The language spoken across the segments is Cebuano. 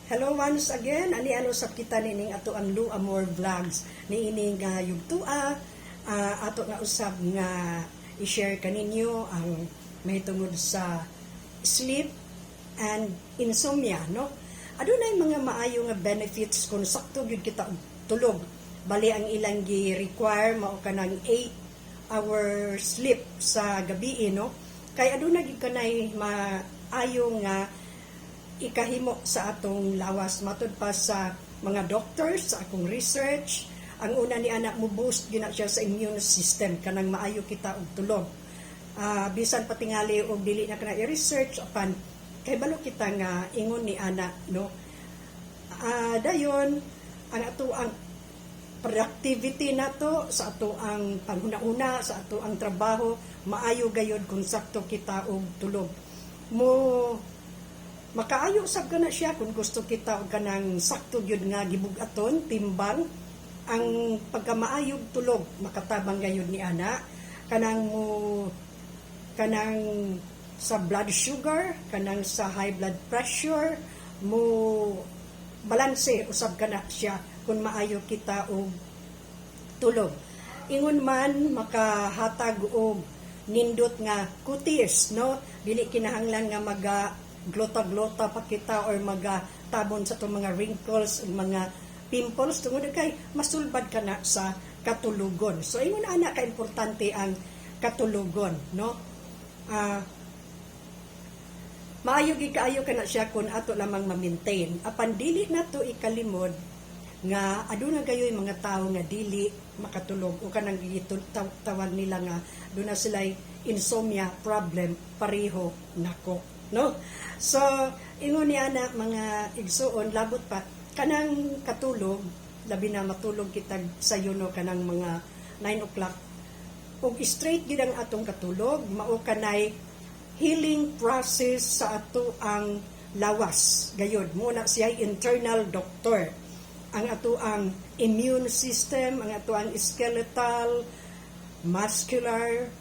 Hello once again. Ani ano sab kita nining ato ang Lu Amor Vlogs niining yugtua, ato nga usab nga i-share kaninyo ang mahitungod sa sleep and insomnia, no? Adunay mga maayo nga benefits kung sakto gyud kita og tulog. Bali ang ilang gi-require mao kanang 8 hour sleep sa gabi, no? Kay aduna gyud kanay maayo nga ikahimo sa atong lawas matud pa sa mga doctors. Sa akong research, ang una ni ana, mo boost gyud na siya sa immune system kanang maayo kita og tulog. Bisan patingali og dili na kana i-research, apan kay balo kita nga ingon ni ana, no? Dayon ang ato ang productivity nato sa ato ang panghuna-una sa ato ang trabaho, maayo gayod kung sakto kita og tulog. Mo makaayo sab kana siya kung gusto kita og kanang sakto gyud nga gibug-aton, timbang. Ang pagkamaayog tulog makatabang gayud ni ana kanang mo kanang sa blood sugar, kanang sa high blood pressure, mo balanse usab kana siya kung maayo kita og tulog. Ingon man makahatag og nindot nga kutis, no? Dili kinahanglan nga maga glota-glota pa kita or maga tabon sa itong mga wrinkles ug mga pimples tungod kay masulbad ka na sa katulugon. So ingon ana ka importante ang katulugon, no? Maayo gid kaayo kana siya kung ato lamang ma-maintain. Apan dili nato ikalimod nga aduna gayoy mga tawo nga dili makatulog o kanang tawag nila nga aduna sila insomnia problem, pareho nako, no? So ingon ni ana, mga igsuon, labot pa kanang katulog, labi na matulog kita sa yuno kanang mga 9 o'clock ug straight gid ang atong katulog, mao kanay healing process sa ato ang lawas gayud. Mo na siya internal doctor ang ato ang immune system, ang ato ang skeletal, muscular,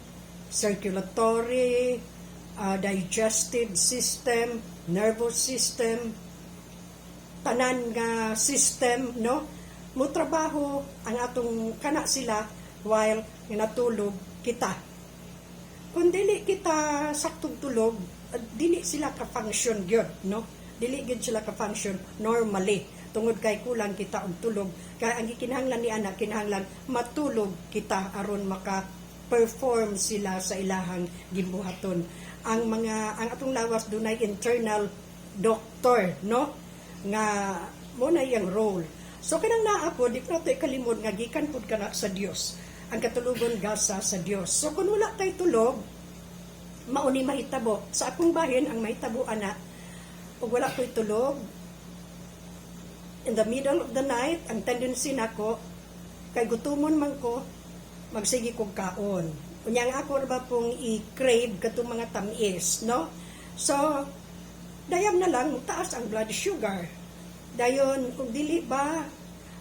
circulatory, digestive system, nervous system, tanan nga system, no? Mo trabaho ang atong kana sila while natulog kita. Kung dili kita saktong tulog, dili sila ka-function gyud, no? Dili gyud sila ka-function normally tungod kay kulang kita og tulog. Kay ang gikinahanglan ni ana, kinahanglan matulog kita aron maka perform sila sa ilahang gibuhaton. Ang atong lawas dunay internal doctor, no, nga mo na iyang role. So kanang naa po, di pa nato ikalimod nga gikan pud kana sa Dios ang katulugon, gasa sa Dios. So kung wala tay tulog, mao ni mahitabo. Sa akong bahin, ang mahitabo ana, ug wala ko'y tulog, in the middle of the night, ang tendency nako kay gutumon man ko, magsige kog kaon. Unya nga ako ra ba pong i-crave katong mga tamis, no? So dayam na lang taas ang blood sugar. Dayon kung dili ba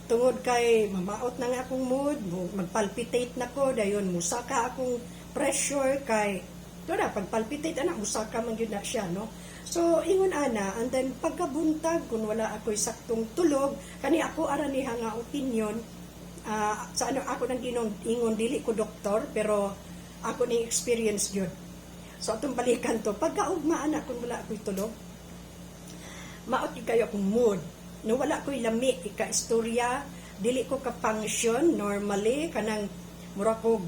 tungod kay mamaot na nga akong mood, magpalpitate na ko, dayon musaka akong pressure kay to na pagpalpitate ana, musaka man gyud na siya, no? So ingon ana, and then pagkabuntag kung wala ako'y saktong tulog, kani ako ara niya nga opinion, sa ano ako nang ginong ingon, dili ko doktor pero ako ni experience gyud. So atong balikan to, pagkaugma ana kung wala ako'y tulog, maot gyud kayo akong mood. No, wala ko'y lami ika-istorya, dili ko ka-function normally, kanang mura kog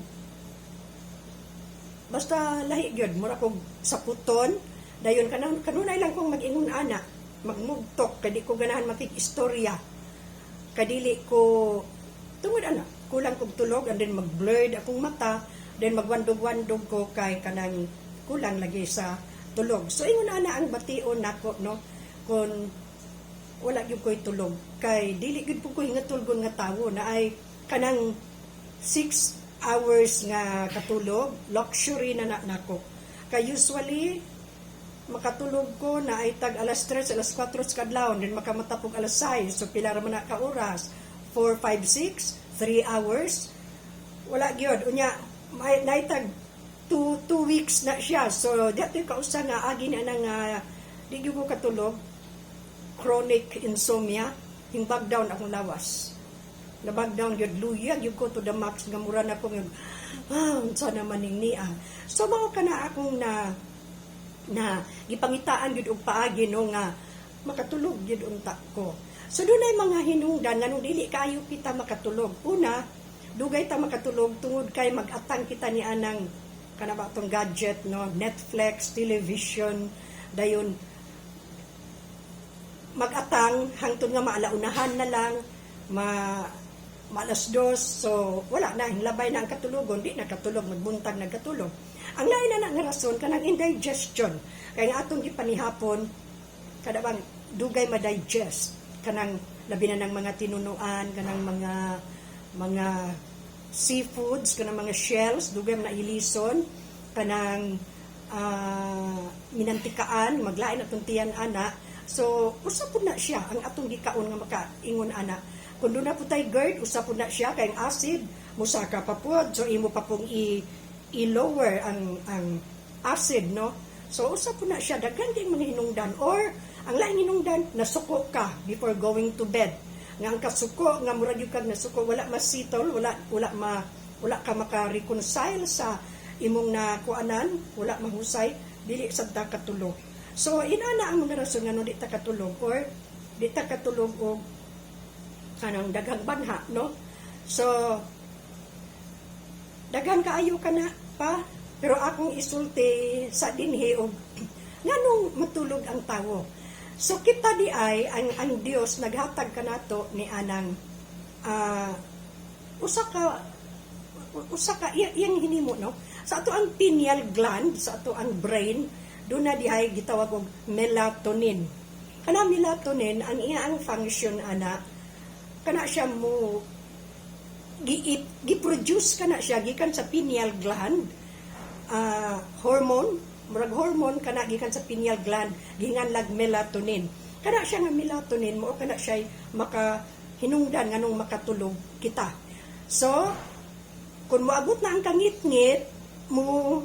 basta lahi gyud, mura kog saputon. Dayon kanang kanunay lang kong mag-ingon ana, magmugtok kay di ko ganahan makig-istorya. Kadili ko tungod ana kulang kog tulog, and then mag-blurred akong mata, then magwandog-wandog ko kay kanang kulang lagi sa tulog. So ingon ana ang bation nako, no, kung wala gyud ko'y tulog, kay dili gyud po ko hingatulgon nga tawo na ay kanang 6 hours nga katulog, luxury na na nako. Kay usually makatulog ko na ay tag alas 3, alas 4 sa kadlawon, then makamatapog alas 6. So pila ra man na ka oras? 4, 5, 6, 3 hours. Wala gyud. Unya may naitag 2 weeks na siya. So di ato kausa nga agi na nga di gyud ko katulog. Chronic chronic insomnia, hingbag down akong lawas. Nabag down gyud, luya gyud ko to the max nga mura na ko nga, ah, unsa naman ning niya. So mao kana akong na na gipangitaan gyud og paagi, no, nga makatulog gyud unta ko. So dunay mga hinungdan nganong dili kaayo kita makatulog. Una, dugay ta makatulog tungod kay mag-atang kita ni anang kana ba atong gadget, no, Netflix, television, dayon mag-atang hangtod nga maalaunahan na lang, ma maalas 2. So wala na, hinglabay na ang katulogon, di na katulog, magbuntag nagkatulog. Ang lain na nga rason, kanang indigestion, kay nga atong gipanihapon kada bang dugay ma-digest, kanang labi na ng mga tinunuan, kanang mga seafoods, kanang mga shells, dugay man na ilison, kanang minantikaan, maglain atong tiyan ana. So usa pud na siya ang atong gikaon nga makaingon ana. Kung doon na po tay GERD, usa pud na siya kay ang acid musaka pa pod, so imo pa pong i i-lower ang acid, no? So usa pud na siya, daghan kay mga hinungdan. Or ang laing hinungdan, nasuko ka before going to bed, nga ang kasuko nga murag yung kag nasuko, wala masitol, wala wala ma wala ka maka-reconcile sa imong nakuanan, wala mahusay, dili sad ta katulog. So inana ang mga rason nga di ta katulog or di ta katulog og kanang daghang banha, no? So daghan kaayo ka na pa, pero akong isulti sa dinhi og nganong matulog ang tawo. So kita di ay ang Dios naghatag kanato ni anang usa ka iyang hinimo, no, sa ato ang pineal gland, sa ato ang brain, doon na dihay gitawag og melatonin. Kana melatonin, ang iya ang function ana, kana siya mo gi gi-produce kana siya gikan sa pineal gland, hormone, murag hormone kana gikan sa pineal gland, ginganlag melatonin. Kana siya nga melatonin mo kana siya maka hinungdan nganong makatulog kita. So kung moabot na ang kangitngit, mo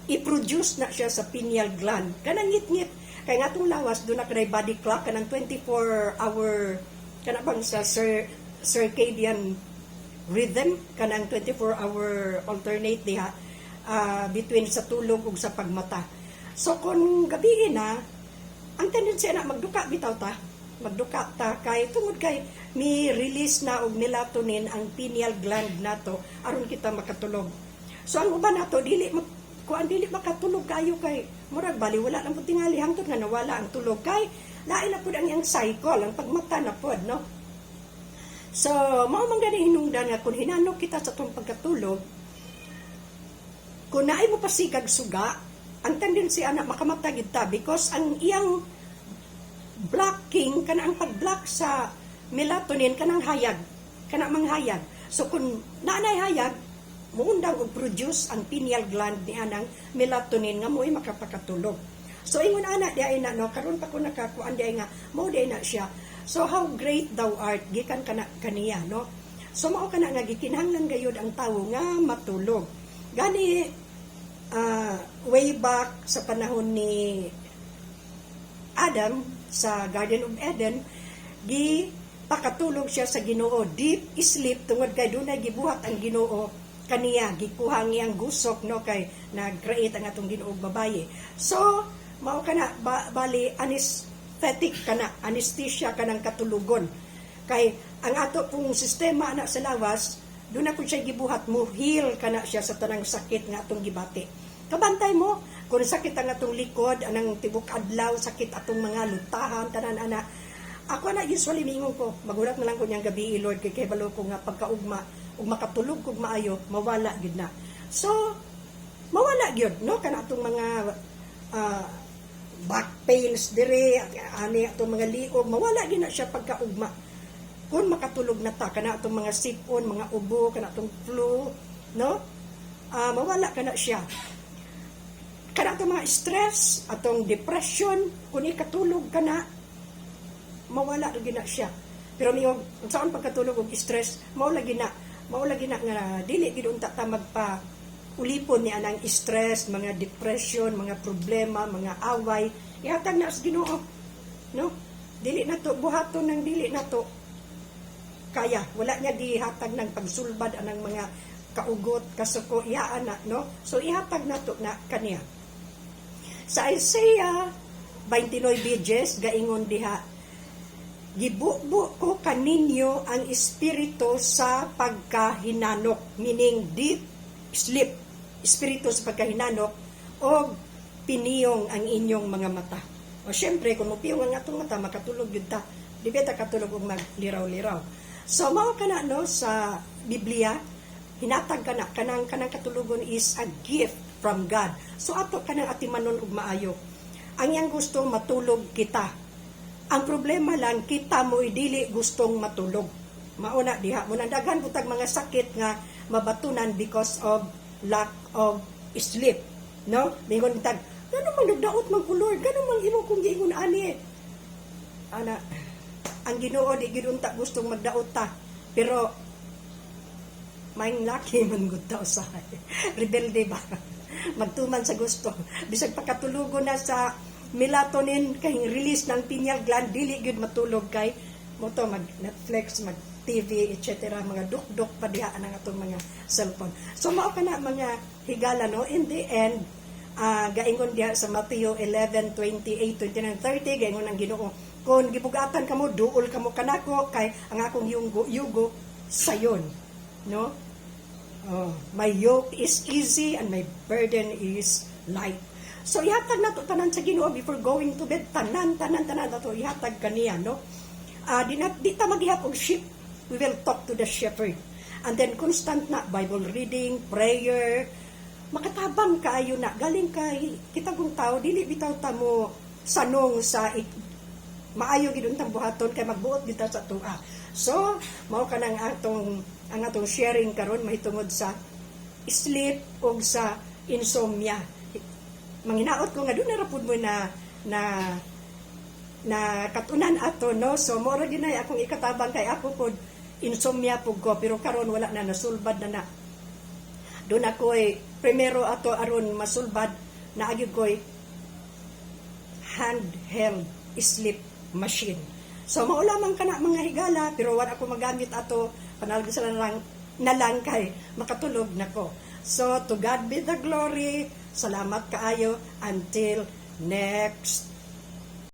i-produce na siya sa pineal gland kanang ngitngit, kay nga atong lawas doon na kanay body clock, kanang 24 hour kana bang sa circadian rhythm, kanang 24 hour alternate diha between sa tulog ug sa pagmata. So kung gabi na, ang tendency na magduka bitaw ta, magduka ta kay tungod kay mi release na og melatonin ang pineal gland nato aron kita makatulog. So ang uban nato dili mag kuan, dili makatulog kayo kay murag bali wala lang pud tingali hangtod nga nawala ang tulog, kay lain na pud ang iyang cycle, ang pagmata na pud, no? So, mao man gani hinungdan nga kung hinanok kita sa atong pagkatulog, kung naay mo pasigag suga, ang tendency ana makamata gid ta because ang iyang blocking kana, ang pag-block sa melatonin, kanang hayag, kana manghayag. So kung naanay hayag, muundang og produce ang pineal gland ni anang melatonin nga mo'y makapakatulog. So ingon ana di ay na, no, karon pa ko nakakuan di ay nga mao di ay na siya. So how great thou art gikan kana kaniya, no? So mao kana nga gikinahanglan gayud ang tawo nga matulog. Gani way back sa panahon ni Adam sa Garden of Eden, gi pakatulog siya sa Ginoo, deep sleep, tungod kay dunay gibuhat ang Ginoo kaniya, gikuha ang iyang gusok, no, kay nag-create ang atong Ginoo babaye. So mao kana ba, bali anesthetic kana, anesthesia kanang katulugon, kay ang ato pong sistema ana sa lawas, doon na po siya gibuhat mo heal kana siya sa tanang sakit nga atong gibati. Kabantay mo, kung sakit ang atong likod, anang tibok adlaw, sakit atong mga lutahan, tanan ana. Ako na usually mingon ko, magulat na lang ko niyang gabi, Lord, kay balo ko nga pagkaugma, ug makatulog kog maayo, mawala gyud na. So, mawala gyud, no, kana atong mga back pains dire, ani atong mga liog, mawala gyud na siya pagkaugma kung makatulog na ta. Kana atong mga sipon, mga ubo, kana atong flu, no, mawala kana siya. Kana atong mga stress, atong depression, kung ikatulog ka na, mawala ra gyud na siya. Pero miyo saan pagkatulog og stress, mao lagi na nga dili gid unta ta magpa ulipon ni anang stress, mga depression, mga problema, mga away, ihatag na sa Ginoo, no? Dili na to buhaton ng dili na to kaya. Wala niya gihatag ng pagsulbad anang mga kaugot, kasuko, iyaan na, no? So ihatag na to na kaniya. Sa Isaiah 29:10, gaingon diha, "Gibubo ko kaninyo ang espiritu sa pagkahinanok," meaning deep sleep, espiritu sa pagkahinanok, "og piniyong ang inyong mga mata." O syempre, kung mupiyong ang atong mata, makatulog yun ta. Di ba ta katulog og magliraw-liraw? So mao kana, no, sa Biblia, hinatag kana kanang katulugon is a gift from God. So ato kanang atimanon og maayo. Ang iyang gusto, matulog kita. Ang problema lang, kita mo dili gustong matulog. Mauna diha mo daghan butag mga sakit nga mabatunan because of lack of sleep. No? Mingon tag, "Ngano man nagdaot man ko, Lord? Ngano man imo kong giingon ani?" Ana, ang Ginoo di gid unta gustong magdaot ta. Pero maing laki man gud ta usahay. Rebelde ba? Magtuman sa gusto. Bisag pakatulugo na sa melatonin kay release ng pineal gland, dili gyud matulog kay mo to mag Netflix, mag TV, etc., mga dukduk pa diha ang atong mga cellphone. So mao kana, mga higala, no? In the end, gaingon diha sa Matthew 11:28, 29, 30, gaingon ang Ginoo, "Kung gibugatan kamo, duol kamo kanako, kay ang akong yugo, yugo sayon," no? Oh, "My yoke is easy and my burden is light." So ihatag nato tanan sa Ginoo before going to bed, tanan, tanan, tanan nato ihatag kaniya, no? Di na, di ta maghihap og sheep. We will talk to the shepherd. And then constant na Bible reading, prayer, makatabang kaayo na galing kay kita kung tao dili bitaw ta mo sanong sa maayo gid untang buhaton kay magbuot gid ta sa atoa. So, mao kanang atong ang atong sharing karon mahitungod sa sleep ug sa insomnia. Manghinaot ko nga duna ra pud mo na na na katunan ato, no? So mo ra ginay akong ikatabang kay ako pod insomnia pud ko, pero karon wala na, nasulbad na na. Doon ako'y primero ato aron masulbad na gyud ko'y handheld sleep machine. So mao lamang kana, mga higala, pero wala ako magamit ato, panalgi sa lang na lang kay makatulog nako. So to God be the glory. Salamat kaayo until next.